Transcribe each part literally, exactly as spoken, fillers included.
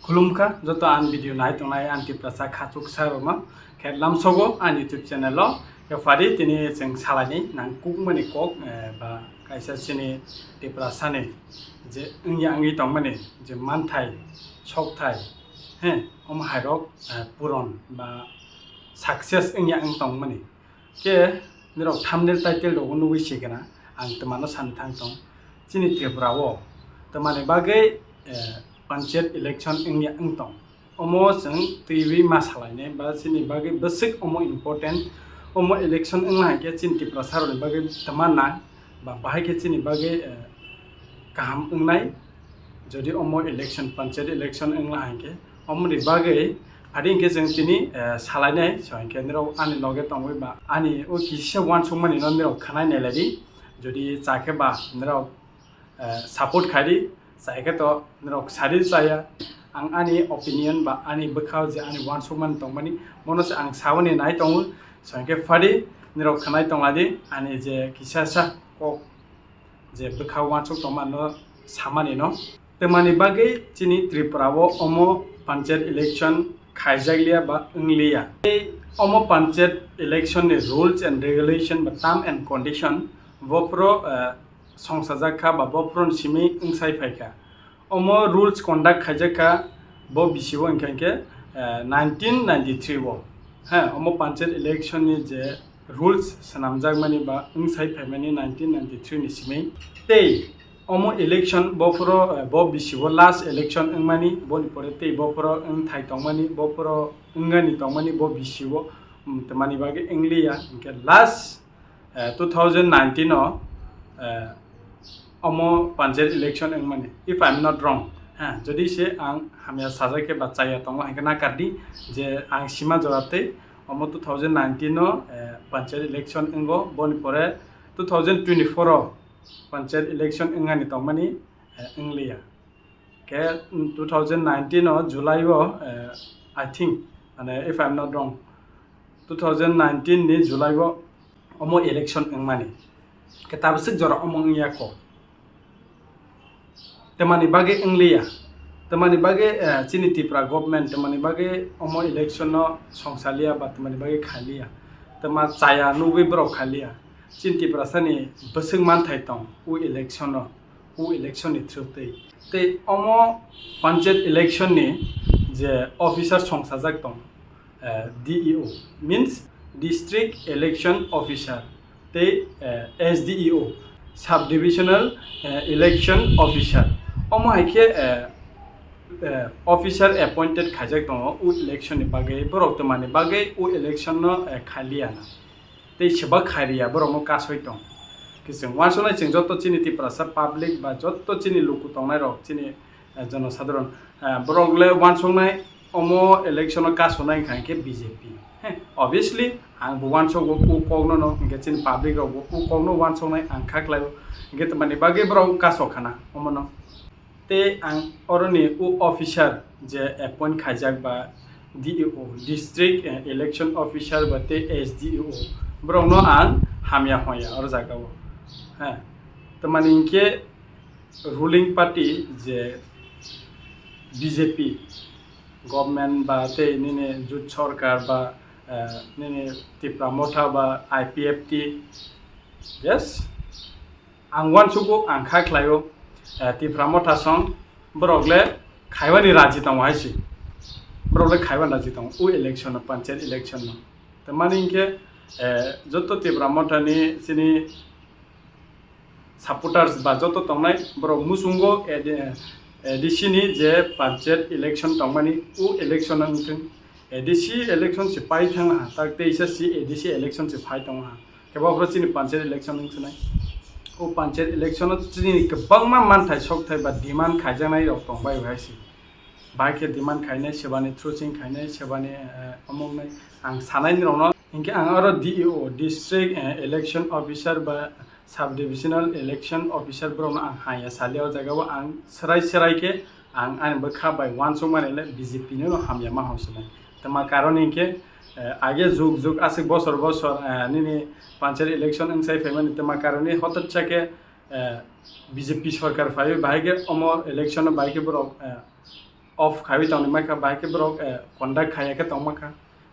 Khulumkha joto ani video nai tongnai ani Tiprasa khachuksa rokno, khe lamsogo ani YouTube channel o. Khe phari tini chwng salaini nangkukmani kok, eh, ba kaisa chini Tiprasani je wngya wngwi tongmani je manthai, sokthai, he, omo hairok, eh, puron ba success wngya wng tongmani. Khe nirok thumbnail title rogo nugwi sikena ang twmano sani thang tong. Chini Tripura o twmani bagwi, eh, panchayat election wngya wng tong. Omo chwng twiwi ma salainai ba chini bagwi bwswk omo important. Omo election wngna hai khe chini Tiprasa rokni bagwi twma nang ba bahai khe chini bagwi, eh, kaham wngnai. Jodi omo election, panchayat election wngla hinkhe, omoni bagwi phadi hinkhe chwng tini, eh, salainai, so hinkhe nirok ani loge tongwi ba ani o kisa uansukmani no nirok khwnai nailai di. Jodi cha khe ba nirok, eh, support khai di, chai khe to nirok sadi chaya. Ang ani opinion ba ani bwkhao je ani uansukmani tongmani, bono se ang sawi nai tongo, so hinkhe phadi nirok khwnai tongla di ani je kisa sa kok je bwkha uansuk tongma no samani no. Twmani bagwi chini Tripura o omo panchayat election khaijakliya ba wngliya. Tei omo panchayat election ni rules and regulation ba term and condition bophuro, eh, songsajak kha ba bophuro ni simi wngsai phai kha. Omo rules conduct khaijak kha bo bisi o hinkhe hinkhe, eh, nineteen ninety-three o. He, omo panchayat election ni je rules swnamjakmani ba wngsai phaimani nineteen ninety-three ni simi. Tei omo election bophuro, eh, bo bisi o last election wngmani, boni pore tei bophuro wngthai tongmani, bophuro wngani tongmani bo bisi o, mm, twmani bagwi wngliya. Hinkhe last eh, two thousand nineteen o, eh, omo panchayat election wngmani, if I am not wrong, ha, jodi se ang hamya sajak khe ba chaya tongo, hinkhe nakar di je ang sima jora tei omo two thousand nineteen o, eh, panchayat election wngo, boni pore two thousand twenty-four o panchayat election wngani tongmani, eh, wngliya. Khe, mm, two thousand nineteen o July o, eh, I think, mane, if I am not wrong, two thousand nineteen ni July o omo election wngmani. Khe tabaswk jora omo wngya kho. Twmani bagwi wngliya. Twmani bagwi, eh, chini Tripura government twmani bagwi omo election no songsaliya ba twmani bagwi khaliya. Twma chaya nugwi borok khaliya. Chini Tiprasani bwswk manthai tong o election o. O election ni through tei. Tei omo panchayat election ni je officer songsajak tong, eh, D E O, means District Election Officer, tei, eh, S D E O, Sub Divisional, eh, Election Officer. Omo hai khe, eh, eh, officer appointed khaijak tongo o election ni bagwi, borok twmani bagwi o election no, eh, khaliya na. Tei seba khairiya borokno kasoi tong. Khe chwng uansuknai chwng joto chini Tiprasa public ba joto chini luku tongnai rok chini, eh, jonosadharon, eh, borok le uansuknai omo election o kasonai wngkha hinkhe B J P. He, obviously ang bo uansugo o kokno no, hinkhe chini public rok bo o kokno uansuknai ang kha khlaio. Hinkhe twmani bagwi borok kasok khana omono. Tei ang oroni o officer je appoint khaijak ba D E O, District, eh, Election Officer ba tei S D E O, borokno ang hamya hoya oro jagao. He, tamani hinkhe ruling party je B J P government ba tei nini jut sorkar ba, eh, nini Tipra Motha ba I P F T, yes, ang uansugo ang kha khlaio, eh, Tipra Motha song borok le khaiwani raji tongo hai se. Borok le khaiwani raji tongo o election no, panchayat election no. Tamani hinkhe, eh, joto Tipra Motha ni chini supporters ba joto tongnai borok muchungo A D, A D C ni je panchayat election tongmani o election no wngthwng. A D C election se pai thang ha, tak teisa si A D C election se phai tong ha. Khe bo phuru chini panchayat election wng sinai. O panchayat election o chini kwbangma manthai sokthai ba demand khaijaknai rok tong bai hai se. Bai khe demand khainai, sebani through ching khainai, sebani, eh, omong nai ang sanai ni rokno. Hinkhe ang aro D E O, District, eh, Election Officer ba Sub Divisional Election Officer borokno ang haya salia o jaga o ang serai serai khe ang ani bwkha bai uansukmani le B J P no hamya ma hwnsinai. Tama karon hinkhe, eh, age jug jug aswk bosor bosor, eh, nini panchayat election wngsai phaimani tama karoni hototsa khe, eh, B J P sorkar phaiwi bahai khe omo election o bahai khe borok, eh, off khaiwi tongwi mankha, bahai khe borok, eh, conduct khaiya khe tongma kha.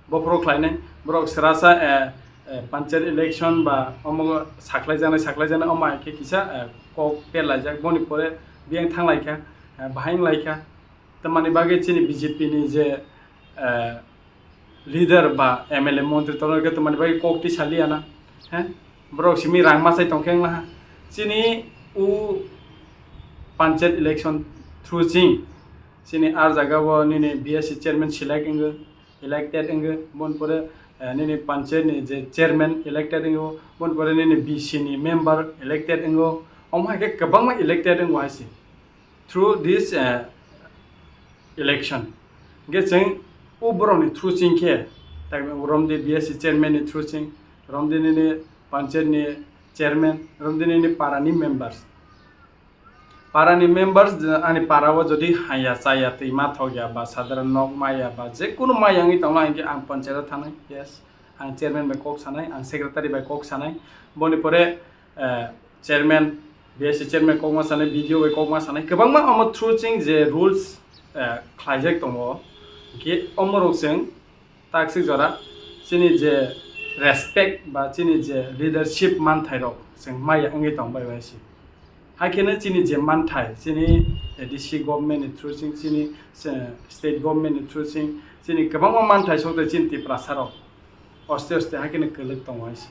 Bophuru khlainai borok srasa, eh, eh, panchayat election ba omo saklaijaknai, saklaijaknai omo hai khe kisa, eh, kok perlaijak, boni pore biyang thanglaikha, eh, bahai wnglaikha. Tamani bagwi chini B J P ni je, eh, leader ba M L A montri tongna khe tamani bagwi kok twi saliya na, he? Borok simi rang machai tongkhe wngna ha. Chini u panchayat election through ching, chini ar jaga o nini B S C chairman select wngwi, elected wngwi, boni pore, eh, nini panchayat ni je chairman elected wngwi, boni pore nini B C ni member elected wngwi, omo hai khe kwbangma elected wngwi hai se. Through this, eh, election. Hingke chwng o borokni through ching khe, tak romdi B S C chairman ni through ching, romdi nini panchayat ni chairman, romdi nini para ni members. Para ni members, ani para o jodi haya chaya twi ma thok ya ba sadharan nok ma ya ba je kunu ma yangwi tongna hingke ang panchayat o thanai, yes, ang chairman bai kok sanai, ang secretary bai kok sanai, boni pore eh, chairman, B S C chairman kokma sanai, B D O bai kokma sanai, kwbangma omo through ching je rules, eh, khlaijak tongo, hingke omorok chwng taksik jora chini je respect ba chini je leadership manthairok chwng maya wngwi tong bai bai se. Hai kheno chini je manthai, chini A D C government ni through ching, chini, eh, state government ni through ching, chini kwbangma manthai sok tei chini Tiprasa rok. Oste oste hai kheno kwlwk tongo hai se.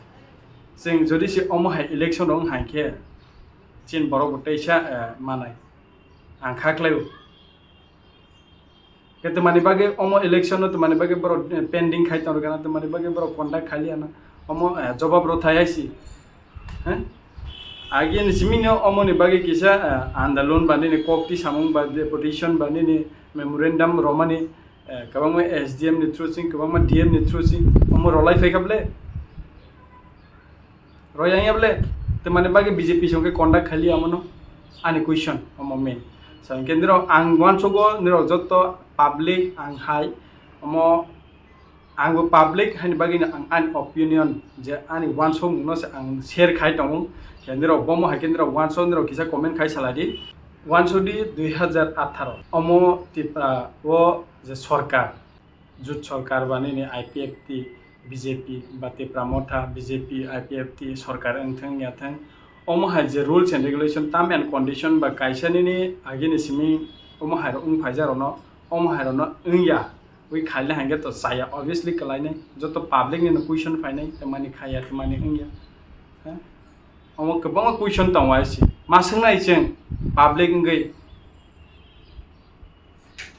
Chwng jodi se omo hai election rok wng hai khe, chini borok bo teisa, eh, manai. Ang kha khlai o. Khe twmani bagwi omo election no twmani bagwi borok, eh, pending khai tong rwkha na, twmani bagwi borok conduct khai liya na. Omo, eh, jobab rw thai hai se. He? Agi ni simi no omo ni bagwi kisa, eh, andalon ba nini kok twi samung ba deputation ba nini memorandum romani, eh, kwbangma S D M ni through ching, kwbangma D M ni through ching, omo rwlai phai kha ble? Rw yang ya ble? Twmani bagwi B J P song khe conduct khai liya omo no? Ani question omo main. So, hingke nirok ang uansugo, nirok joto public ang hai, omo ang bo public haini bagwi no ang ani opinion je ani uansukmung no se ang share khai tongo. Khe nirok bomo hai khe nirok uansuk, nirok kisa comment khai salai di. Uansuk di dui hazar atharo omo Tipra o je sorkar, jut sorkar ba nini I P F T, B J P ba Tipra Motha, B J P, I P F T sorkar wngthang ya thang, omo hai je rules and regulation, term and condition ba kaisa nini agini simi omo hai rok wng phaijak rok no, omo hai rok no wng ya. Wi khaile hangke to chaya, obviously kwlainai. Joto public ni no question phainai, tamani khaya, tamani wngya. Ha? Omo kwbangma question tongo hai se. Ma swngnai chwng public wngwi.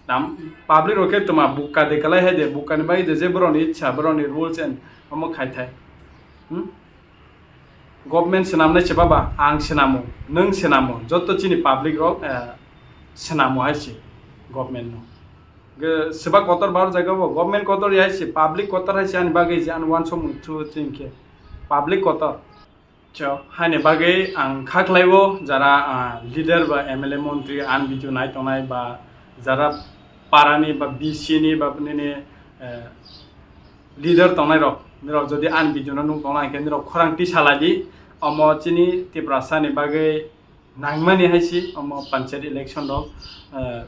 Tam, public rok khe toma bukka de kwlai hai de, bukka ni bai de je borok ni ichha, borok ni rules and omo khai thai. Hmm? Government swnamnai se baba, ang swnamo, nwng swnamo, joto chini public rok, eh, swnamo hai se government no. Ge, swba kotor bar jaga bo, government kotor ya hai se, public kotor hai se ani bagwi je ani uansukmung thu ching khe. Public kotor. Cho, haini bagwi ang kha khlai o jara, ah, leader ba M L A montri ani video nai tongnai ba jara para ni ba B C ni ba nini, eh, leader tongnai rok, nirok jodi ani video no nung tongna hingke nirok khorang twi salai di, omo chini Tiprasa ni bagwi nangmani hai se omo panchayat election rok, eh,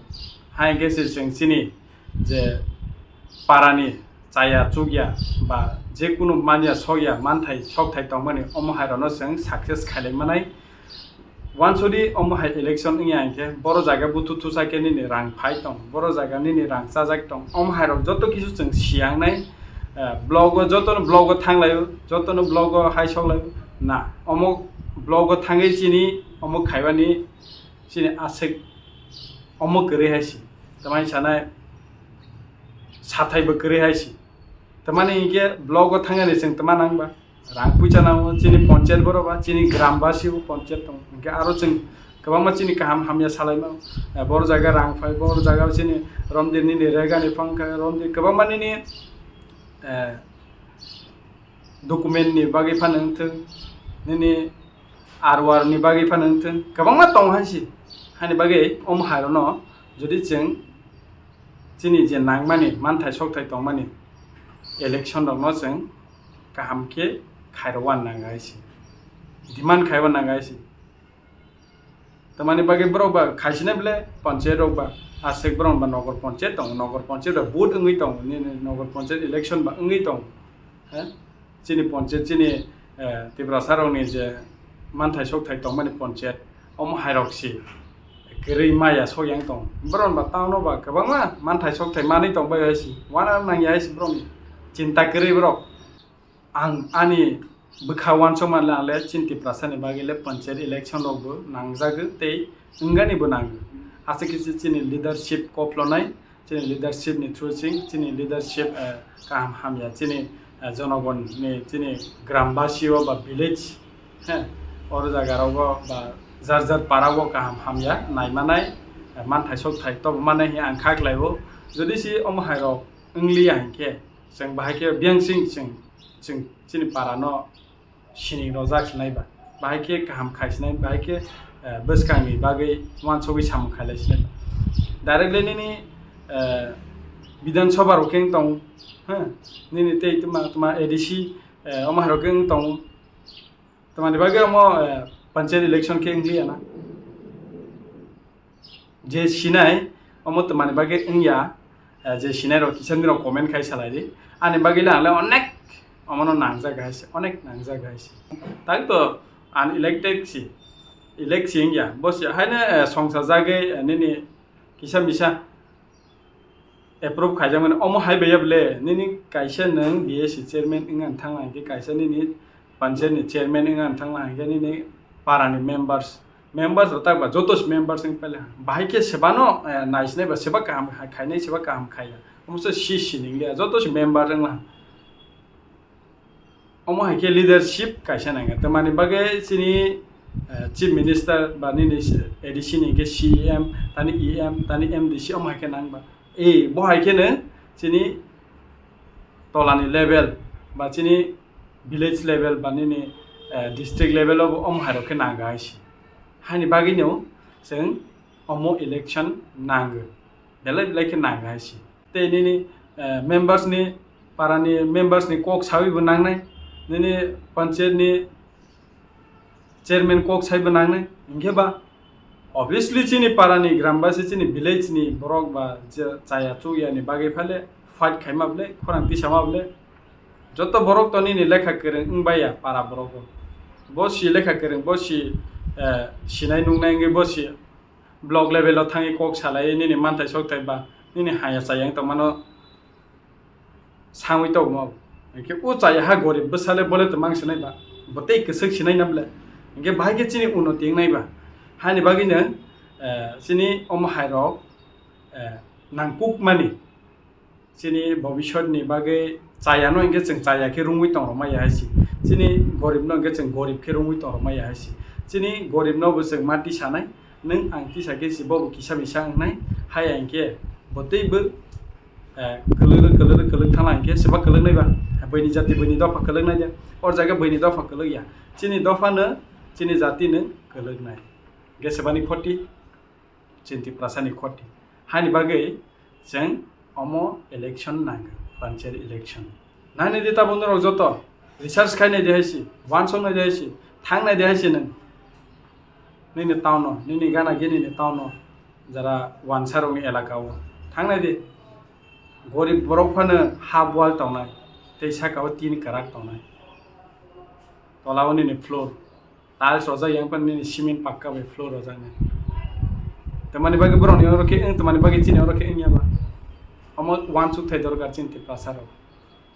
hai hingke se chwng chini je para ni chaya chukya ba je kunu manya sokya manthai sokthai tongmani omo hai rok no chwng success khailai manai. Wansudi omo hai election wngya hingke boro jaga buthu thusa khe nini rang phai tong, boro jaga nini rang chajak tong, omo hai rok joto kisu chwng siyangnai, eh, blogo jotono blogo thanglaio, jotono blogo hai soklaio, na omo blogo thangwi chini omo khaibani chini aswk omo kwrwi hai se, tamani sanai sathaibo kwrwi hai se. Tamani hinkhe blogo thangnani chwng tma nangba? Rang puisa nango, chini ponchayat boro ba, chini gram basi bo ponchayat tongo. Hinkhe aro chwng kwbangma chini kaham hamya salaima, eh, boro jaga rang phai, boro jaga chini romdir nini rega ni phang kha, romdir kwbangma nini, eh, document ni bagwi phano wngthung, nini R O R ni bagwi phano wngthung, kwbangma tongo hai se. Haini bagwi omo hai rokno jodi chwng chini je nangmani manthai sokthai tongmani election rokno chwng kaham khe khairokna nang hai se, demand khaiwi nang hai se. Tamani bagwi borok ba khaisina bele panchayat rok ba aswk borok ba nogor panchayat tongo, nogor panchayat ba vote wngwi tongo, nini nogor panchayat election ba wngwi tongo. He? Chini panchayat, chini, eh, Tiprasa rokni je manthai sokthai tongmani panchayat, omo hairok si kwrwi maya sok yang tong. Borok ba town o ba kwbangma manthai sokthai manwi tong bai hai si, uana nang ya hai si borok ni chinta kwrwi borok. Ang ani bwkha uansukma le, ang le chini Tiprasa ni bagwi le panchayat election rok bo nangjagwi tei wngani bo nango. Aswk khe chini leadership koplonai, chini leadership ni through chini leadership, eh, kaham hamya, chini, eh, jonogon ni, chini grambasi o ba village, he, oro jaga rogo ba jar jar para o kaham hamya naimanai, eh, manthai sokthai tobmanai hinwi ang kha khlai o. Jodi se omo hai rok wngliya hinkhe, chwng bahai khe biyang sing chwng, chwng chini para no sining rojak sinai ba, bahai khe kaham khai sinai, bahai khe, eh, bwskang ni bagwi uansugwi samung khai lai sinai ba. Directly nini, eh, Bidhan Sabha rok khe wng tong, ha, nini tei tma, tma A D C, eh, omo hai rok khe wng tong, tma ni bagwi omo, eh, panchayat election khe wng liya na. Je sinai, omo twmani bagwi wngya, eh, je sinai rok kisa nini rok comment khai salai di. Ani bagwi le ang le onek omono nangjak hai se, onek nangjak hai se. Tak to unelected si, elect si wngya. Bo si haino, eh, songsa jagwi, eh, nini kisa misa approve khaijakmani. Omo hai baiya bole nini kaisa nwng B S C chairman wngna thangna hinkhe kaisa nini panchayat ni chairman wngna thangna hinkhe nini para ni members, members rok tak ba joto se members wng paile bahai khe sebano, eh, naisinai ba seba kaham kha-, khainai seba kaham khaiya. Omo se si sining le joto se member wngla. Omo hai khe leadership kaisa nangya. Tamani bagwi chini, eh, chief minister ba nini A D C ni hinkhe C E M, tani E M, tani M D C omo hai khe nang ba. Eh, bo hai kheno chini tolani level ba chini village level ba nini, eh, district level o bo omo hai rok khe nang hai si. Haini bagwino chwng omo election nango. Belai belai khe nang hai si. Tei nini, eh, members ni, para ni members ni kok sawi bo nangnai. Nini panchayat ni chairman kok sai bo nangnai. Hinkhe ba obviously chini para ni grambasi, chini village ni borok ba je chaya chukya ni bagwi phale fight khaima bole, khorang tisama bole. Joto borok to nini lekha kwrwng wng baiya para borok bo. Bo si lekha kwrwng, bo si, eh, sinai nungnai wngwi bo si block level o thangwi kok salai nini manthai sokthai ba nini haya chaya wng tongmano sangwi tongmo. Hinkhe o chaya ha gorib bwsale bole to mang sinai ba, bo tei kwchwk sinai na bole. Hinkhe bahai khe chini unoti wngnai ba. Haini bagwino, eh, chini omo hai rok, eh, nangkukmani. Chini bobiswt ni bagwi chaya no hinkhe chwng chaya khe rungwi tong rwmaya hai si. Chini gorib no hinkhe chwng gorib khe rungwi tong rwmaya hai si. Chini gorib no bo chwng ma tisanai, nwng ang tisa khe si bo bo kisa misa wngnai, haya hinkhe bo tei bo, eh, kwlwk kwlwk kwlwk thangla hinkhe seba kwlwk nai ba, buini jati buini dopha kwlwk nai de, or jaga buini dopha kwlwk ya. Chini dopha no chini jati no kwlwk nai. Hinkhe sebani khoti. Chinti prasani khoti. Haini bagwi chwng omo election nango, panchayat election. Nani di tabuk norok joto research khainai di hai si, uansuknai di hai si, thangnai di hai si nwng. Nini town o, nini gana gini ni town o, jara wansa rokni elaka o thangnai di. Gorib borok phano ha wall tongnai, tei saka o tin kwrak tongnai. Tola o nini floor. Tiles rojak yang pan nini cement pakka bai floor rojak nai. Tamani bagwi borok ni oro khe wng, tamani bagwi chini oro khe wng ya ba. Omo uansuk thai dorkar chini Tiprasa rok.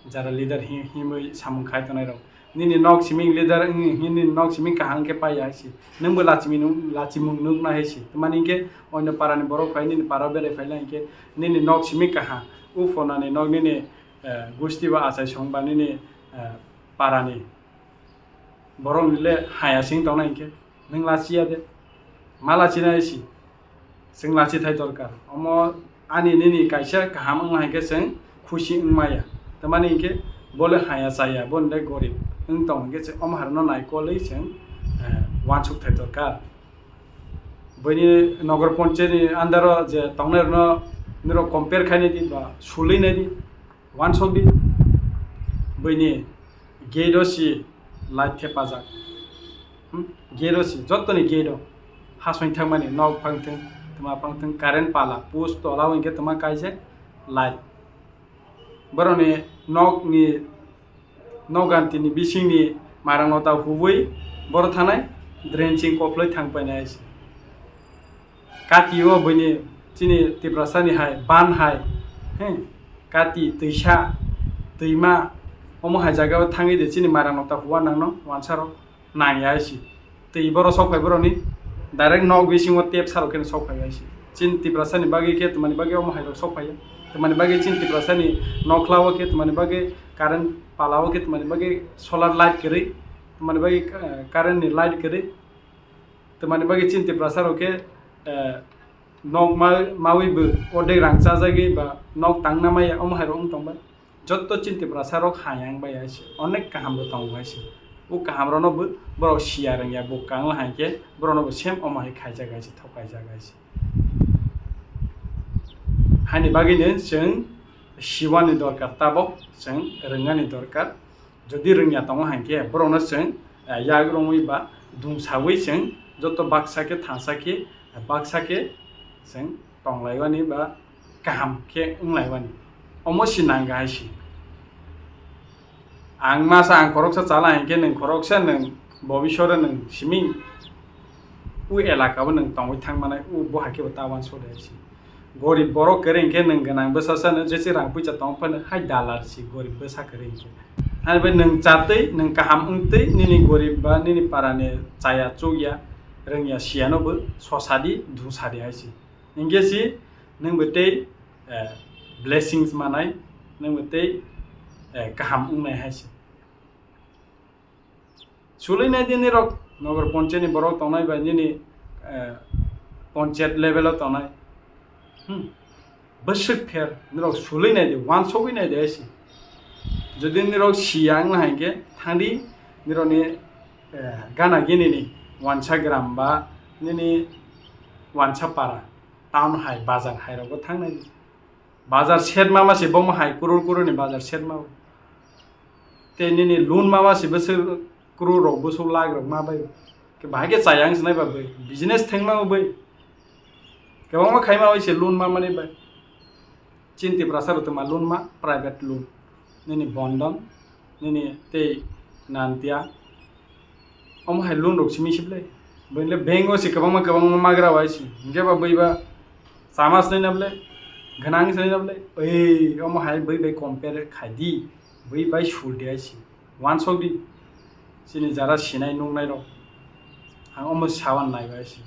Jara leader hi-, himwi samung khai tongnai rok. Nini nok siming leader wng, nini nok siming kaham khe pai ya hai si. Nwng bo lachimi nung, lachimung nuk na hai si. Tamani hinkhe oino para ni borok phai nini para o berai phai lai hinkhe nini nok siming kaham. Uphona ni nok nini, eh, gusti ba achai song ba nini, eh, para ni. Borok ni le haya sing tongnai hinkhe nwng lachiya de, ma lachinai si, chwng lachi thai dorkar. Omo ani nini kaisa kaham wngma hinkhe chwng khusi wngmaya. Tamani hinkhe bo le haya chaya, bo le gorib wng tong hinkhe chwng omo harno naikolwi chwng, eh, uansuk thai dorkar. Buini nogor ponchayat ni under o je tongnai rokno nirok compare khainai di ba sulwi nai di. Uansuk di, buini gate o si light thepajak. Hmm? Gate o si, jottoni gate o. phasong thangmani, nok phang thung, tma phang thung, current pala, post tola o hinkhe tma kaijak light. Borokni nokni, nokganti ni bisingni marang nota huwi borok thanai drain ching koploi thang painai se. Kati o buini chini Tiprasani hai, ban hai, he, kati, twisa, twima, omo hai jaga o thangwi de chini marang nota huwa nangno wansarok nangya hai se. Twi borok sok phai borokni direct nok bisingo tep sarok khe sok phai hai se. Chini Tiprasani bagwi khe tmani bagwi omo hai rok sok phai ya. Tmani bagwi chini Tiprasani nokla o khe tmani bagwi current pala o khe tmani bagwi solar light kwrwi, tmani bagwi, eh, current ni light kwrwi. Tmani bagwi chini Tiprasa rok khe, eh, nok ma-, mawi bo ordek rang chajagwi ba nok tangna maya omo hai rok wng tong bai. Jotto chini Tiprasa rok hayang bai hai se, onek kaham bo tongo hai se. O kaham rok no bo borok siya rwngya, bo kang hai khe borok no bo same omo hai khaijak hai se, thok kaijak hai se. Haini bagwi no chwng siwani dorkar, tabok chwng rwngnani dorkar. Jodi rwngya tongo hai khe borok no chwng, eh, yak romwi ba dungsawi chwng joto baksa khe thansa khe, baksa khe chwng tonglaiwani ba kaham khe wnglaiwani. Omo se nang hai se. Ang masa ang khoroksa chala hinkhe nwng khoroksa nwng bobisore nwng simi u elaka o nwng tongwi thang manai u bo hai khe bo ta wansuk de hai se. Gorib borok kwrwi hinkhe nwng gwnang bwsasano jese rang puisa tong phano hai dalar se gorib bwsa kwrwi hinkhe. Ani bai nwng chatwi nwng kaham wngtwi nini gorib ba nini parani chaya chukya rwngya siyano bo sosadi dusadi hai se. Hinkhe si nwng bo tei, eh, blessings manai, nwng bo tei, eh, kaham wngnai hai se. Sului nai di nirok, nogor ponchayat ni borok tongnai bai nini, eh, ponchayat level o tongnai. Hmm. Bwswk pher, nirok sului nai di, wansogwi nai di hai se. Jodi nirok siya wngna hai khe, thangdi nirokni, eh, gana gini ni wansa gram ba nini wansa para. Town hai, bazar hai rogo thang nai di. Bazar set ma ma se bomo hai, kurur kurur ni bazar set ma. Tei nini loan ma ma se bwswk kurur rok, bwswk lakh rok ma bai. Khe bahai khe chaya wng se nai ba bai. Business thang ma bai. Kwbangma khai ma bai se loan ma mani bai. Chini Tiprasa rok tongma loan ma, private loan. Nini bondon, nini tei nantia. Omo hai loan rok simi sible. Bwle bank o se kwbangma kwbangma magra bai se. Hinkhe ba bwi ba chama sinai na ble, gwnang sinai na ble. Ei, omo hai bwi bai compare khai di. Bwi bai sul di hai se. Wansok di. Chini jara sinai nuknai rok. Ang omo sawan nai bai se.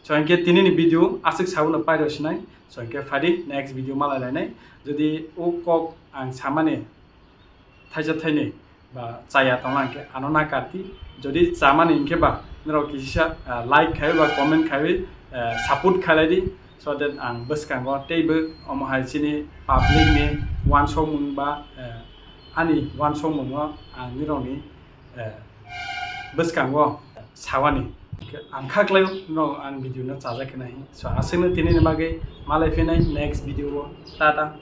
So, hinkhe tini ni video aswk sawi no pairo sinai. So, hinkhe phadi next video malai lainai. Jodi o kok ang samani thaisa thaini ba chaya tongna hinkhe ano na karti. Jodi chamani hinkhe ba nirok kisa, ah, like khai ba comment khai, ah, support khailai di. So that ang bwskango teibo omo hai chini public ni wansokmung ba, ah, ani wansokmungo ang nirokni, ah, bwskango sawani. Ang kha khlaio, no ang video no chajak khe nahi. So, aswkno tini ni bagwi malai phinai next video o. Tata.